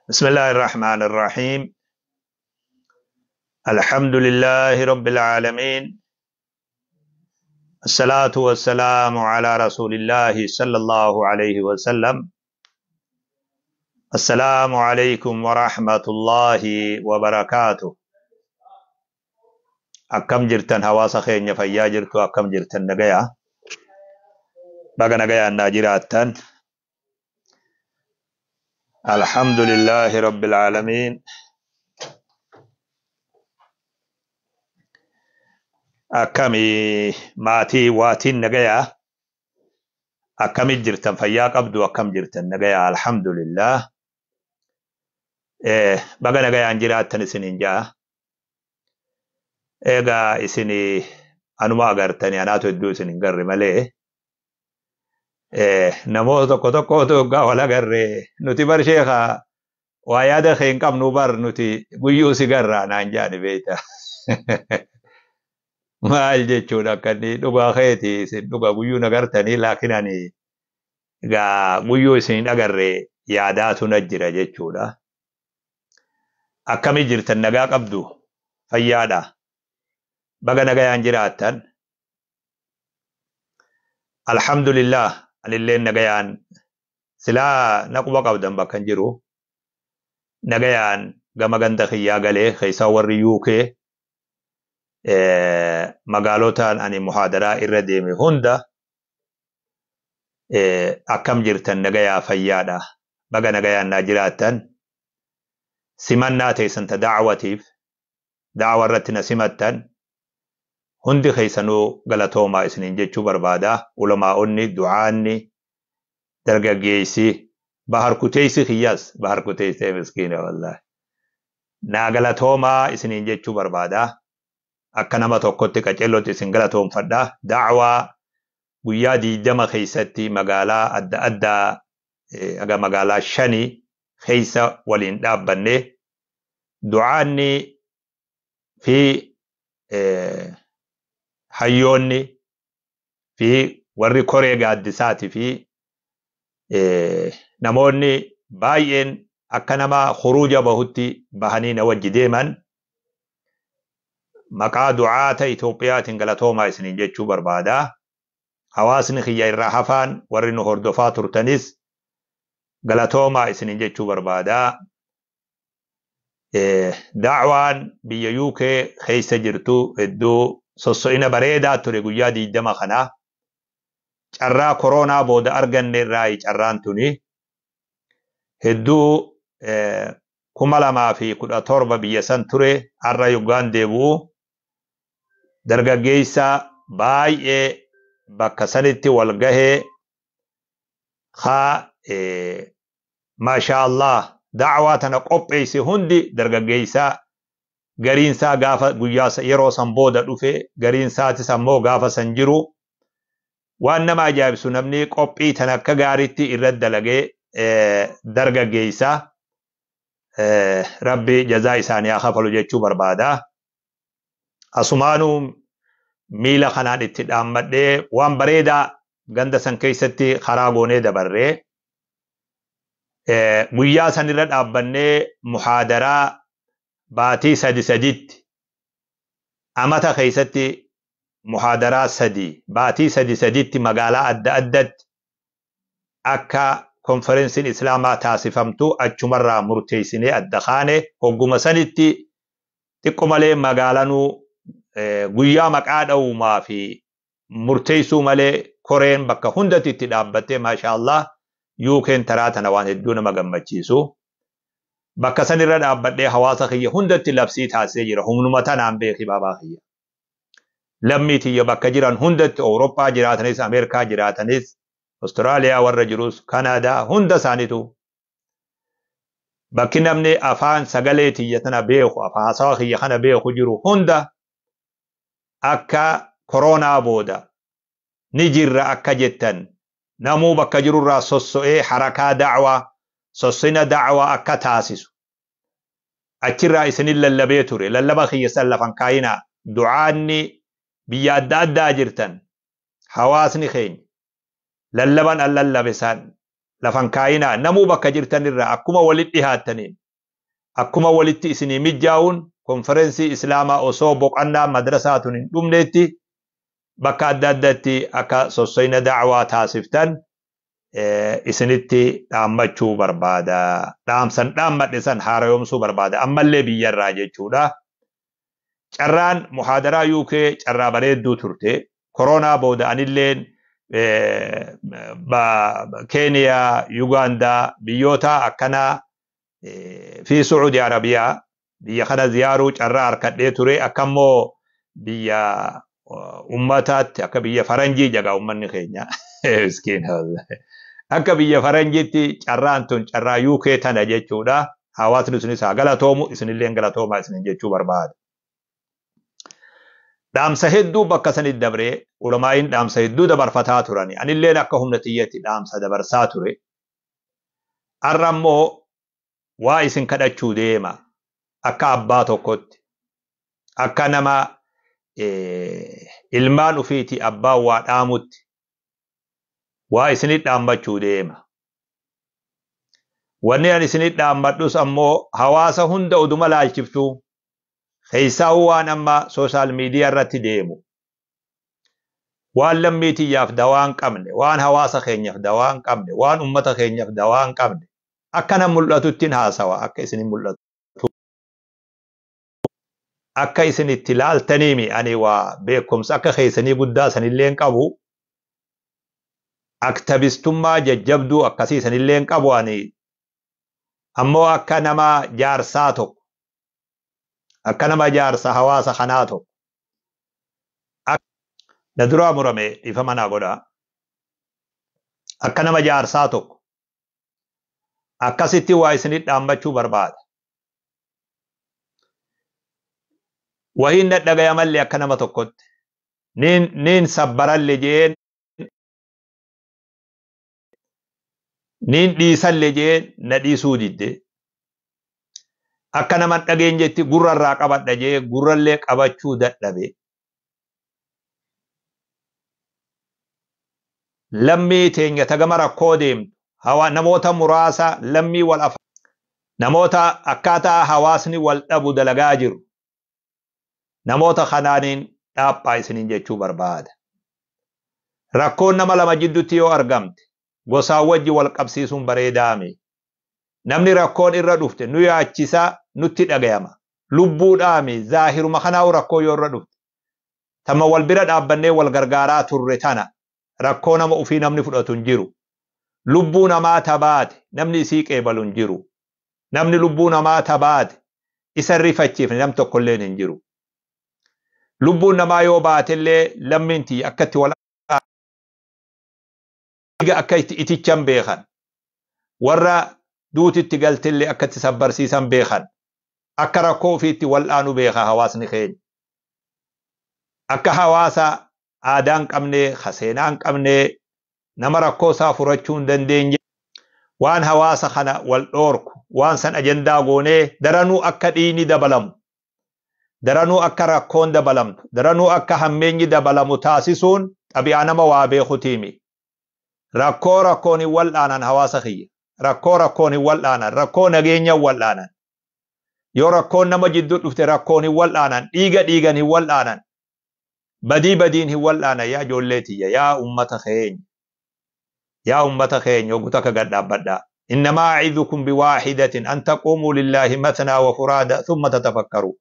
بسم الله الرحمن الرحيم. الحمد لله رب العالمين، الصلاة والسلام على رسول الله صلى الله عليه وسلم. السلام عليكم ورحمة الله وبركاته. Akkam jirtan hawaasa keenya? Fayyaa jirtu? Akkam jirtan? Nagayaa? Baga nagayaan naa jiraattan. الحمد لله رب العالمين. Akkami maatii waatiin? Nagayaa? Akkami jirtan? Fayyaa qabdu? Akkam jirtan? Nagayaa? Alhamdulillah. Baga nagayaan jiraattan isiniin jaa. Egaa isin anuma agartani, anaatu hedduu isin hin garre malee, namoota tokko tokkotu hoggaa wal agarre, "Nuti bar sheeka waa yaada kee hin qabnu bar, nuti guyyuu si garraa," naan jaani. Beeyta maal jechuudha? Akka inni dhugaa keeti, isin dhuga guyyuu nagartanii, laakiin ani egaa guyyuu isin hin agarre yaadaatu na jira jechuudha. Akkami jirtan? Nagaa qabdu? Fayyaadha? Baga nagayaan jiraattan. Alhamdulillah, anilleen nagayaan. Silaa naquba qabdan bakka hin jiru. Nagayaan gama ganda kiyyaa galee. Keessaa warri UK magaalotaan ani muhaadaraa irra deeme hunda, akkam jirtan? Nagayaa? Fayyaadha? Baga nagayaan naa jiraattan. Simannaa teessan ta da'watiif da'wa irratti na simattan hundi keessanuu galatoomaa isiniin jechuu barbaada. Ulamaa'onni, du'aanni, dargaggeessi bahar kuteessi kiyyaas, bahar kuteessee miskiina, wallahi naa galatoomaa isiniin jechuu barbaada. Akka nama tokkotti qacellotti isin galatoomfadha. Da'waa guyyaa 20 keessatti magaalaa adda addaa, aga magaalaa shanii keessa waliin dhaabbanne, du'aanni fi hayyoonni fi warri koree gaaddisaatii fi namoonni baay'een akka nama khuruuja bahutti bahanii na wajji deeman, maqaa du'aata Itoophiyaatiin galatoomaa isiniin jechuu barbaada. Hawaasni kiyya irraa hafaan warri nu hordofaa turtanis galatoomaa isiniin jechuu barbaada. Da'waan biyya UK keessa jirtu hedduu sosso'ina bareedaa ture guyyaa 20 kana. Carraa koronaa booda arganne irraa carraan tuni hedduu. 2017 biyya san ture. Har'a yoggaan deebi'u dargaggeessa baay'ee bakka sanitti wal gahee haa, maashaa Allah, da'waa tana qopheesse hundi dargaggeessa. Gariinsaa gaafa guyyaa yeroo san booda dhufe, gariinsaatis ammoo gaafa san jiru. Waan nama ajaa'ibsu, namni qophii tana akka gaariitti irratti dalagee dargaggeessa. Rabbi jazaa isaanii haa kafalu jechuu barbaada. Asumaanuu miila kanaan itti dhaammadhee waan bareedaa ganda san keessatti karaa goonee dabarree, guyyaa sanirra dhaabbannee muhaadaraa baatii sadi saditti, amata keessatti muhaadaraa sadi baatii sadi saditti magaalaa adda addatti akka konferensiin islaamaa taasifamtu achumarraa murteessinee adda kaane. Hogguma sanitti xiqqo malee magaalanuu guyyaa maqaa dha'uumaa fi murteessuu malee koreen bakka hundatti itti dhaabbattee, maasha Allah, UK'n taraa tana waan hedduu nama gammachiisu. Bakka sanirra dhaabbadhee hawaasa kiyya hundatti labsii taasisee jira. Humnuma tanaan beeki baabaa kiyya. Lammii tiyya bakka jiran hundatti, Awurooppaa jiraatanis, Ameerikaa jiraatanis, Awustiraaliyaa warra jirus, Kanaadaa, hunda isaaniitu, bakki namni afaan sagalee tiyya tana beeku, afaan haasawa kiyya kana beeku jiru hunda, akka koronaa booda ni jirra akka jettan, namuu bakka jirurraa sosso'ee harakaa da'waa, sossina da'waa akka taasisu achirraa isinin lallabee ture. Lallaba kiyya san lafan kaayinaa. Du'aanni biyya adda addaa jirtan, hawaasni keenya, lallaban an lallabe san Lafan kaayinaa namuu bakka jirtan irraa akkuma walitti dhihaattaniin akkuma walitti isinii mijjaa'uun konferensii Islaamaa osoo boqannaa madrasaa tun hin dhumneetti bakka adda addatti akka sossoina da'waa taasiftan isinitti dhaammachuu barbaada. Dhaamsan dhaammadhe san haarayomsuu barbaada. Ammallee biyyarraa jechuudha. Carraan muhaadaraa UK carraa bareedduu turte. Koronaa booda anilleen Keeniyaa, Yugaandaa, biyyoota akkanaa fi Sucuudi Arabiyaa biyya kana ziyaaruu carraa harkadhee ture. Akkammoo biyya ummataatti akka biyya faranjii jagaa ummanni keenya. Miskiin akka biyya faranjiitti carraan tun carraa UK tana jechuudha. Hawaasni sunis haa galatoomu, isinillee galatoomaa isinin jechuu barbaada. Dhaamsa hedduu bakka sanitti dabree ulamaa'iin dhaamsa hedduu dabarfataa turani. Anilleen akka humna xiyyeetti dhaamsa dabarsaa ture. Har'a immoo waa isin kadhachuu deema. Akka abbaa tokkotti. Akka nama ilmaan ofiiti abbaan waa dhaamutti. Waa isinit dhaammachuu deema. Wanni ani isinit dhaammadhus ammoo hawaasa hunda oduma laalchiftuu keessaa waan amma social media irratti deemu. Waan lammii tiyyaaf dawaa hin qabne, waan hawaasa keenyaaf dawaa hin qabne, waan ummata keenyaaf dawaa hin qabne akkana mul'atuttiin haasawa akka isin mul'atu. Akka isin itti laaltaniimi ani waa beekumsa akka keessanii guddaa sanillee hin qabu. Aktabistummaa jajjabduu akkasii sanillee hin qabu ani. Ammoo akka nama jaarsaa tokko, akka nama jaarsa hawaasa kanaa tokko. Na duraa murame dhiifama naa godhaa. Akka nama jaarsaa tokko akkasitti waa isinit dhaammachuu barbaada. Wahiin na dhagayamallee akka nama tokkotti. Niin sabbaralle jeen niin dhiisalle jeen na dhiisuu didde. Akka nama dhageenyetti gurrarraa qabadha jee gurrallee qabachuu dadhabe. Lammii teenya tagama rakkoo deemtu namoota muraasa lammii wal afa namoota akkaataa hawaasni wal dhabu dalagaa jiru namoota kanaaniin dhaaphaa isiniin jechuu barbaada. Rakkoon nama lama jidduutti yoo argamte gosaan wajji wal qabsiisuun bareedaame. Namni rakkoon irra dhufte nu yaachisaa nutti dhagayama. Lubbuudhaami zaahiruma kanaa'u rakkoo yoo irra dhufte. Tama wal bira dhaabbannee wal gargaaraa turre tana rakkoo nama ofii namni fudhatu hin jiru. Lubbuu namaa tabaate namni isii qeebalu hin jiru. Namni lubbuu namaa tabaate isa rifachiifne nam tokkolleen hin jiru. Lubbuun namaa yoo baatellee lammiin tiyya akkatti wal akka itti itichan beekan. Warra duutitti galtellee akkatti sabbarsiisan beekan. Akka rakkoo ofiitti wal'aanu beeka hawaasni keenya. Akka hawaasa aadaa hin qabne, seenaa hin qabne, nama rakkoo isaa furachuu hin dandeenye, waan hawaasa kana wal dhoorku, waan san ajandaa goonee daranuu akka dhiigni dabalamu, daranuu akka rakkoon dabalamtu, daranuu akka hammeenyi dabalamu taasisuun xabi'aa nama waa beekutiimi. Rakkoo rakkoon hin wal'aanan hawaasa kiyya. Rakkoo rakkoon hin wal'aanan, rakkoo nageenya hin wal'aanan. Yoo rakkoon nama jidduu dhufte rakkoon hin wal'aanan, dhiiga dhiigan hin wal'aanan, badii badiin hin wal'aanan yaa ijoollee tiyya, yaa ummata keenya. Yaa ummata keenya ogu takka gad dhaabbadhaa. Innamaa a'idukum biwaahidatin an taquumuu lillaahi mathnaa wa furaada thumma tatafakkaru.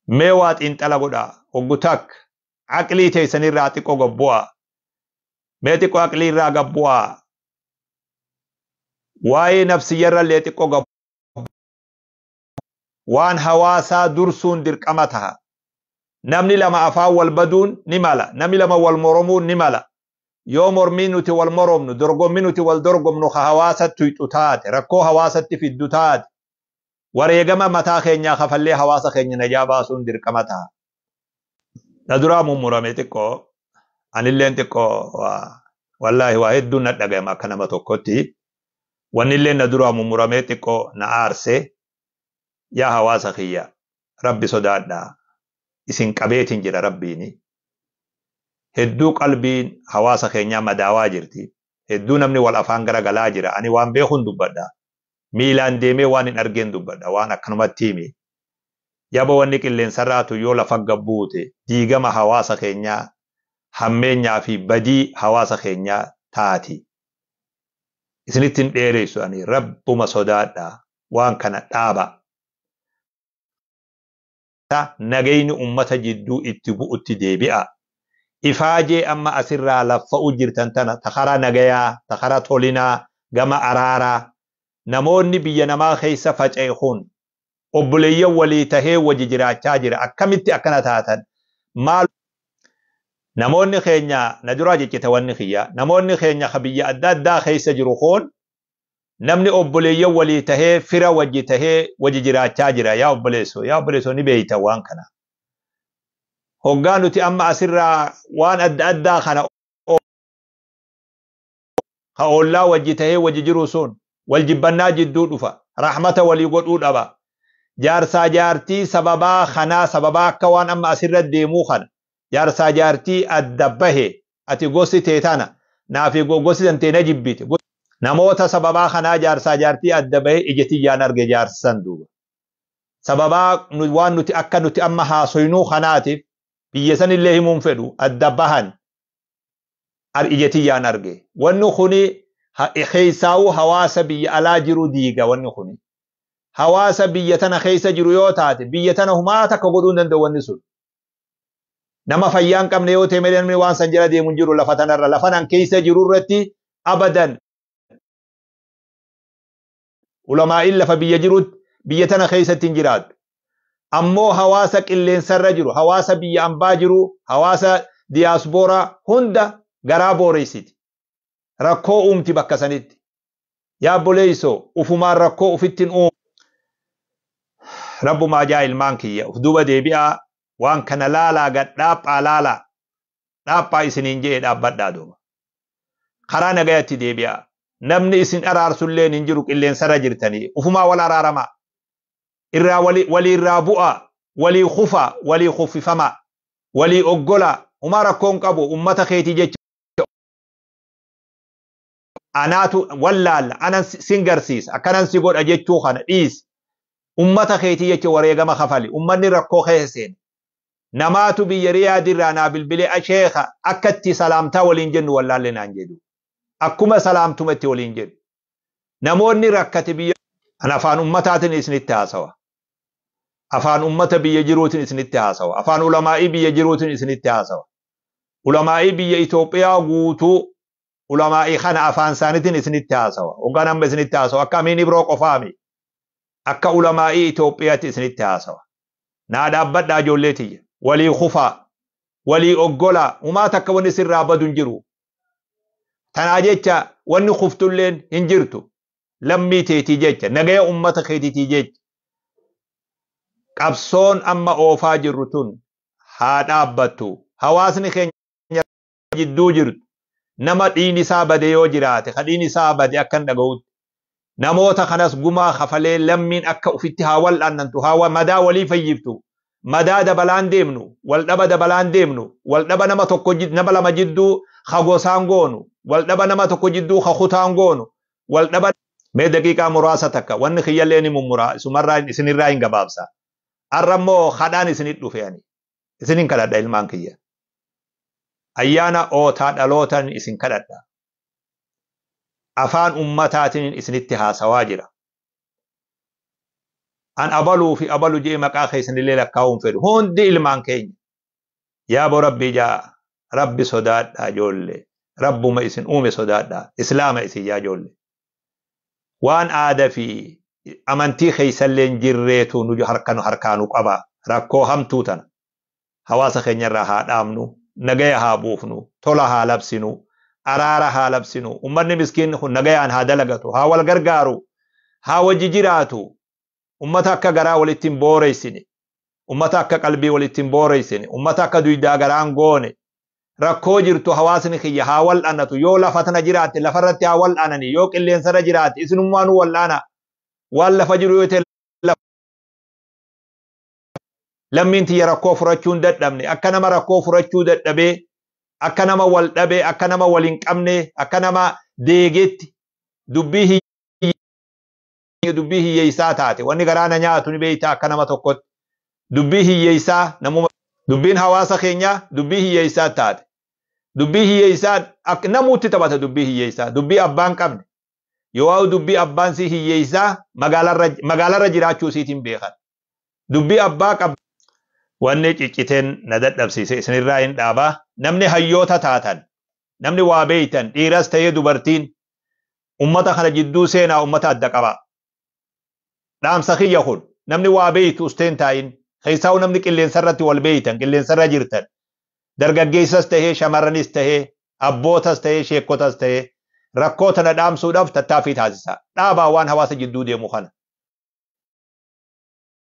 Mee waa xiinxala godhaa oggu takka aqlii teessanirraa xiqqoo gad bu'aa. Mee xiqqoo aqlii irraa gad bu'aa. Waa'ee nafsiyyarrallee xiqqoo gad waan hawaasaa dursuun dirqama taha. Namni lama afaan wal baduun ni mala. Namni lama wal moromuun ni mala. Yoo mormii nuti wal moromnu, dorgommii nuti wal dorgomnu ka hawaasatti tuyxu taate, rakkoo hawaasatti fiddu taate, wareegama mataa keenyaa kafallee hawaasa keenya najaa baasuun dirqama taha. Na duraa mummurame xiqqoo, anilleen xiqqoo wallaahi waa hedduun na dhagayama akka nama tokkotti. Wannilleen na duraa mummuramee xiqqoo na aarse. Yaa hawaasa kiyya, Rabbi sodaadhaa. Isin qabeetiin jira Rabbiini. Hedduu qalbiin hawaasa keenyaa madaawaa jirti. Hedduu namni wal afaan garagalaa jira. Ani waan beekuun dubbadha. Miilaan deemee waan hin argeen dubbadha. Waan akkanumatti himi. Yaba wanni qilleensarraatu yoo lafa gabbuute diigama hawaasa keenyaa, hammeenyaa fi badii hawaasa keenyaa taati. Isinitti hin dheeressu ani rabbuma sodaadha. Waan kana dhaaba. Nagayni ummata jidduu itti bu'utti deebi'a. Ifaajee amma asirraa laffa'u jirtan tana ta karaa nagayaa, ta karaa tolinaa, gama araaraa. Namoonni biyya namaa keessa faca'e kun obboleeyyan walii tahee wajji jiraachaa jira. Akkamitti akkana taatan? Maal namoonni keenya na duraa jeccite wanni kiyya. Namoonni keenya ka biyya adda addaa keessa jiru kun namni obboleeyyan walii tahee fira wajji tahee wajji jiraachaa jira. Yaa obboleessoo, yaa obboleessoo ni beeyta waan kana. Hoggaa nuti amma asirraa waan adda addaa kana ka ollaa wajji tahee wajji jiru sun wal jibbannaa jidduu dhufa. Rahmata walii godhuu dhaba. Jaarsaa jaartii sababaa kanaa sababaa akka waan amma asirra deemuu kana. Jaarsaa jaartii adda bahe ati gosi tee tana naafi gosi tantee na jibbite. Namoota sababaa kanaa jaarsaa jaartii adda bahe ija tiyyaan arge jaarsan duuba. Sababaa waan nuti akka nuti amma haasoynuu kanaatiif biyya sanillee himuun fedhu adda bahan ija tiyyaan arge. Wanni kuni keessaawuu hawaasa biyya alaa jiru diiga wanni kuni. Hawaasa biyya tana keessa jiru yoo taate biyya tana humaa takka godhuu hin danda'u wanni sun. Nama fayyaa hin qabne yoo ta'e malee namni waan san jala deemu hin jiru lafa tanarra. Lafa nan keessa jiru irratti abadan. Ulamaa'iin lafa biyya jirutti biyya tana keessatti hin jiraattu. Ammoo hawaasa qilleensarra jiru, hawaasa biyya ambaa jiru, hawaasa diyaaspooraa hunda garaa booreessiti. Rakkoo uumti bakka sanitti. Yaa obboleessoo ufumaan rakkoo ufitti hin uumu. Rabbumaa jaa ilmaan kiyya uf duuba deebi'aa waan kana laalaa gad dhaaphaa laalaa dhaaphaa isiniin je'e dhaabbadhaa duuba. Karaa nagayatti deebi'aa. Namni isin araarsulleen hin jiru qilleensarra jirtanii ufumaa wal araaramaa. Irraa walii irraa bu'aa, walii kufaa, walii kuffifamaa, walii oggolaa, humaa rakkoon qabu ummata keetii jecha. Anaatu wallaalla, anan sin garsiisa, akkanan si godha jechuu kana dhiisi. Ummata keetii jecha wareegama kafali, ummanni rakkoo keessa seene. Namaatu biyya Riyaadirraa naa bilbilee asheeka akkatti salaamtaa waliin jennu wallaalle naan jedhu. Akkuma salaamtumatti waliin jedhu. Namoonni rakkate biyya an afaan ummataatiin isinitti haasawa. Afaan ummata biyya jiruutiin isinitti haasawa. Afaan ulamaa'ii biyya jiruutiin isinitti haasawa. Ulamaa'ii biyya Itoophiyaa guutuu ulamaa'ii kana afaan isaaniitiin isinitti haasawa. Hoggaan amma isinitti haasawa. Akka Amiin Ibroo qofaami. Akka ulamaa'ii Itoophiyaatti isinitti haasawa. Naa dhaabbadhaa ijoollee tiyya. Walii kufaa. Walii oggolaa. Humaa takka wanni sirraa badu hin jiru. Tanaa jecha wanni kuftulleen hin jirtu. Lammii teetii jecha nagaya ummata keetiitii jecha. Qabsoon amma oofaa jirru tun haa dhaabbattu. Hawaasni keenya jidduu jirtu. Nama dhiin isaa bade yoo jiraate, ka dhiin isaa bade akka hin dhaga'utti. Namoota kanas gumaa kafalee lammiin akka ufitti haa wal'aannantu, haa madaa walii fayyiftu. Madaa dabalaan deemnu, wal dhaba dabalaan deemnu, wal dhaba nama tokko nama lama jidduu ha gosaan goonu, wal dhaba nama tokko jidduu ha kutaan goonu, wal dhaba mee daqiiqaa muraasa takka wanni kiyyallee ni mummuraa isumarraa isinirraa hin gabaabsa. Har'a immoo kadhaan isinit dhufe ani. Isinin kadhadha ilmaan kiyya. Ayyaana ootaa dhalootan isin kadhadha. Afaan ummataatiin isinitti haasawaa jira. An abaluu fi abalu jee maqaa keessanillee lakkaa'uun fedhu. Hundi ilmaan keenya. Yaa bo rabbi jaa rabbi sodaadhaa ijoollee. Rabbuma isin uume sodaadhaa. Islaama isin yaa ijoollee. Waan aadaa fi amantii keessallee hin jirreetu nu harkaanu qaba. Rakkoo hamtuu tana. Hawaasa keenyarraa haa dhaabnu. Nagaya haa buufnu. Tola haa labsinu. Araara haa labsinu. Ummanni miskiinni kun nagayaan haa dalagatu. Haa wal gargaaru. Haa wajji jiraatu. Ummata akka garaa walitti hin booreessine. Ummata akka qalbii walitti hin booreessine. Ummata akka duydaa garaan goone. Rakkoo jirtu hawaasni kiyya haa wal'aanatu. Yoo lafa tana jiraatte lafarratti haa wal'aanani. Yoo qilleensarra jiraatte isinummaanuu wal'aana. Waan lafa jiru yoo ta'e lammiin tiyya rakkoo furachuu hin dadhabne. Akka nama rakkoo furachuu dadhabee, akka nama wal dhabee, akka nama wal hin qabne, akka nama deegetti dubbii dubbii hiyyeessaa taate. Wanni garaa na nyaatu ni beeyta, akka nama tokkotti dubbii hiyyeessaa namuma, dubbiin hawaasa keenyaa dubbii hiyyeessaa taate. Dubbii hiyyeessaa namuutti taphata. Dubbii hiyyeessaa, dubbii abbaan qabne yoo dubbii abbaan si hiyyeessaa magaalarra jiraachuu isiitiin beekan, dubbii abbaa qab. Wanni cicciteen na dadhabsiise isinirraa hin dhaabaa. Namni hayyoota taatan, namni waa beeytan, dhiiras ta'ee dubartiin, ummata kana jidduu seenaa, ummata adda qabaa. Dhaamsa kiyya kun, namni waa beeytu usteen taa'in, keessaa'u namni qilleensarratti wal beeytan, qilleensarra jirtan, dargaggeessas tahee, shamarranis tahee, abbootas tahee, sheekotas tahee, rakkoo tana dhaamsuudhaaf tattaaffii taasisa. Dhaabaa waan hawaasa jidduu deemu kana.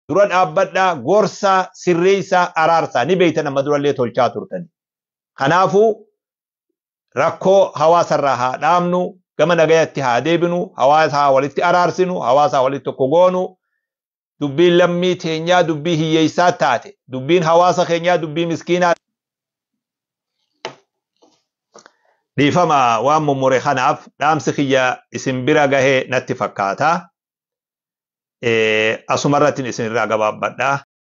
Dura dhaabbadhaa, gorsaa, sirreessaa, araarsaa. Ni beeytan, amma durallee tolchaa turtan. Kanaafuu rakkoo hawaasarraa haa dhaamnu, gama nagayatti haa deebinu, hawaasa haa walitti araarsinu, hawaasa walitti tokko goonu. Dubbiin lammii teenyaa dubbii hiyyeessaa taate, dubbiin hawaasa keenyaa dubbii miskiinaa. Dhiifama waan mummure kanaaf, dhaamsi kiyya isin bira gahee natti fakkaata. Asumarratti isin irraa gabaabbadha.